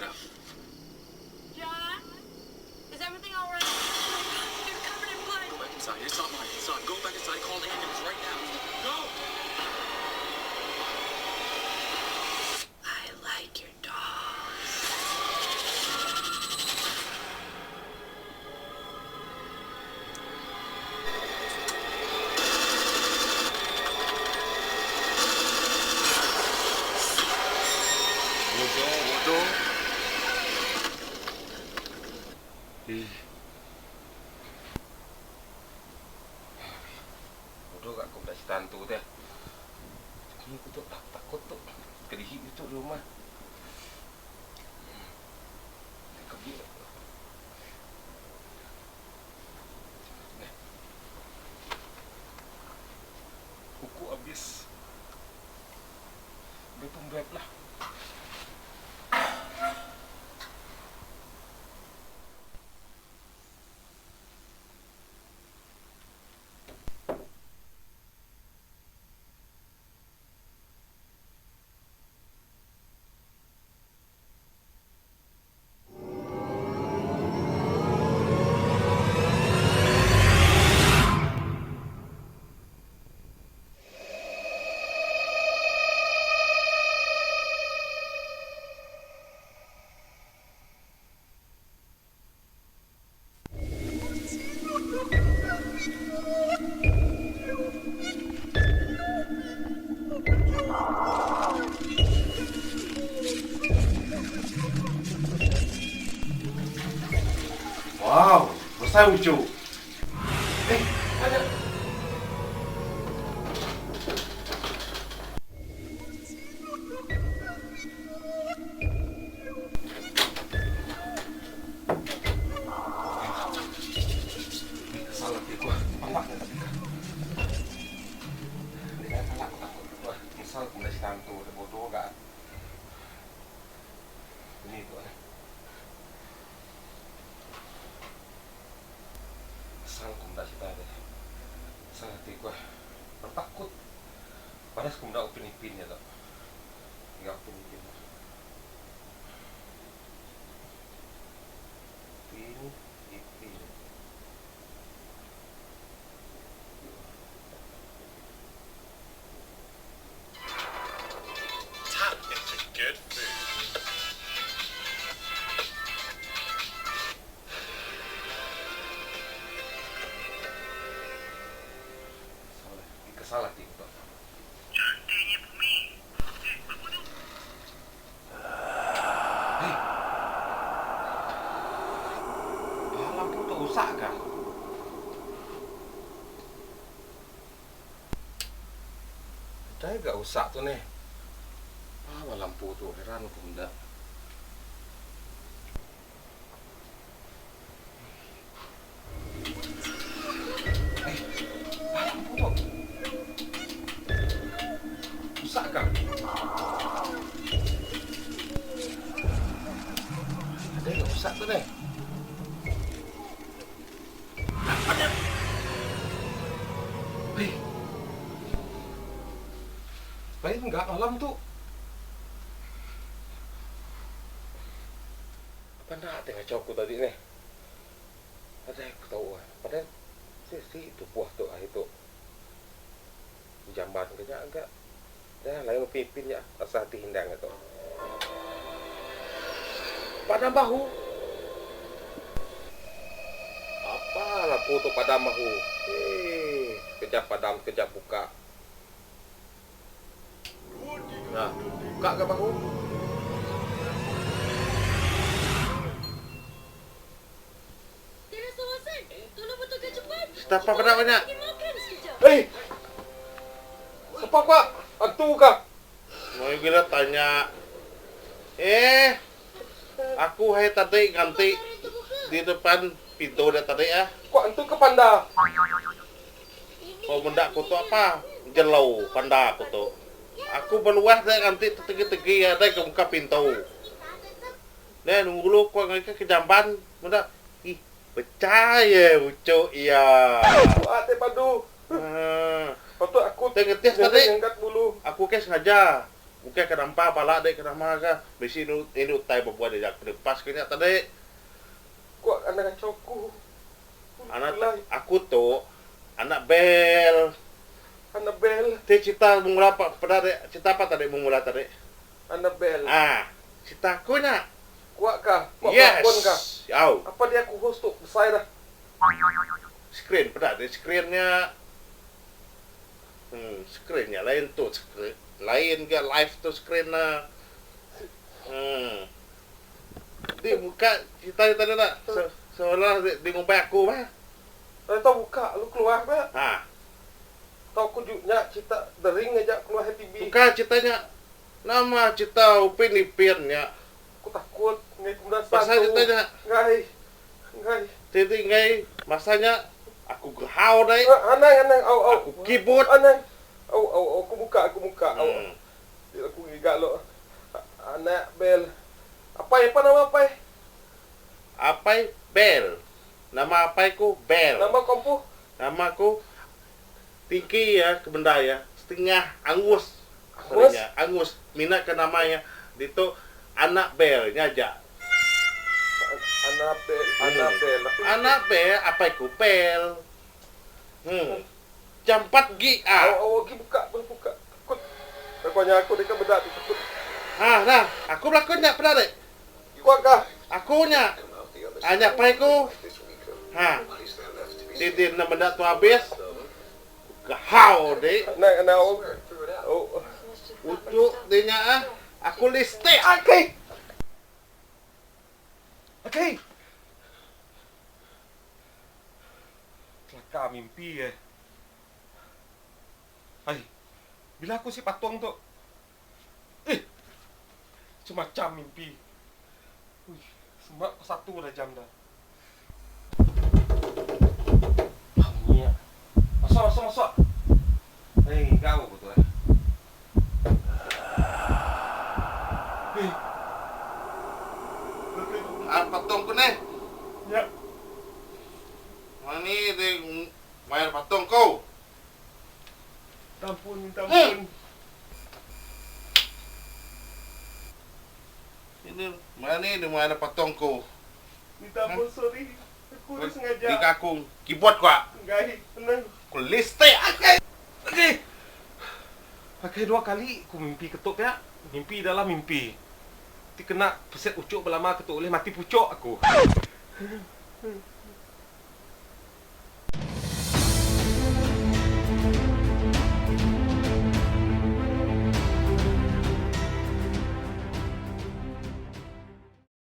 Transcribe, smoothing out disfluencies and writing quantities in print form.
up. John? Is everything all right? Oh my God, you're covered in blood. Go back inside. It's not mine. It's not. Go back inside. Call an ambulance right now. Go! I like your dolls. Bodoh, bodoh. Ih. Bodoh gak aku dah cerita hantu tu. Ni aku tu tak takut tu. Kedihi tu di rumah. Kebik. Nah. Kuku habis. Dia pun lah. Wow, besar ucu. Eh, ada. Kesal hati gua, palaknya tapi kan. Dia palak aku takut gua. Misal aku dah cerita hantu, dah bodoh gak. Ini tu eh. Kesal aku dah cerita dia. Kesal hati gua. Aku takut. Padahal aku dah Upin Ipin ya tak. Enggak Upin Ipin. Upin Ipin. Tap into good food. Salah, kesal hati aku. Cantiknya bumi. Eh, apa tu? Hei. Ah, lampu tu rusak kah? Ada gak rusak tu ni? Ah, lampu tu heran aku benda. Eh, ah, lampu tu. Rusak kah? Ada gak rusak tu ni? Ada. Hei. Lain enggak malam tu? Apa nak tengah kacau aku tadi ni? Ada aku tahu ah. Padahal si si itu buah tu ah itu. Jamban kena agak. Dah lain pimpin ya asal hati hindang itu. Padam bahu. Apa lampu tu padam bahu? Eh, kejap padam, kejap buka. Nah, buka ke bahu? Tidak Watson, tolong betulkan cepat. Siapa kena banyak? Pergi makan sekejap. Hei! Siapa kak? Hantu kah? Mau gila tanya. Eh, aku hai tadi ganti di depan pintu dah tadi ah. Kok hantu ke panda? Kau benda aku tu apa? Jelau panda aku tu. Aku berluah dah ganti tegi-tegi ada ke muka pintu. Dah nunggu lu kau ngake ke jamban, benda. Ih, pecah ya ucuk iya. Wah, teh padu. Ah, Patut aku Tengok tes tadi. Angkat bulu. Aku ke sengaja. Bukai ke nampa pala dek ke nama ka bisi indu indu utai bebuai dek aku lepas ke nya tadi. Kuak anak kacau ku. Anak aku tu anak bel. Anak bel. Ti cerita mula peda dek cerita apa tadi mula tadi. Anak bel. Ah cerita aku nya. Kuak ka kuak yes. pelakon ka. Au. Apa dia aku host tu besai dah. Screen peda dek screen nya. Hmm screen nya lain tu screen lain ga live tu screen ne. Hmm. Di buka cerita nya tadi dak seolah di ngumbai aku bah. Dah tau buka lalu keluar bah. Ha. Tau aku ju nya cerita the ring aja keluar TV. Buka cerita nya nama cerita Upin Ipin nya. Aku takut enggai ku meda Pasal satu. cerita nya. Enggai. Enggai. Ti enggai masa nya aku gehau dai. Anang anang au au. Aku kibut. Anang. Au au au aku muka aku muka au. Ti aku ngiga lo anak bel. Apai apa nama apai? Apai Bel. Nama apai ku Bel. Nama ku empu? Nama ku tingki iya ke bendar iya setengah angus. Angus? Nya angus mina ke nama iya ditu anak Bel nya aja. Anak Bel, anak Bel. Anak Bel apai ku Bel. Hmm. Jampat gi ah. Au au agi buka boleh buka. Takut. Aku nya aku deka meda tu takut. Ha nah, aku belakon nya peda dek. Kuat kah? Aku nya. Ha nya pai ku. Ha. Ti ti enda meda tu abis. Gahau dik. Nang anang au. Au. Uchu ti nya ah. Aku listik. Akih. Akih. Kelakar mimpi eh. Ai. Bila aku si patung tu. Eh. Semacam mimpi. Ui, semak pukul satu dah jam dah. Pah munyi nya. Masuk, masuk, masuk. Hei, ngigau ku tu eh. Hei. An patung ku neh. Nya. Mani ti mayar patung ku. Minta ampun, minta ampun. Ini mani di mana patung ku. Minta ampun sorry. Aku enda sengaja. Giga aku keyboard ku. Enggai tenang. Ku listrik akai. Akai. Akai dua kali ku mimpi ketu pia. Mimpi dalam mimpi. Ti kena peset ucuk belama ketu ulih mati pucuk aku.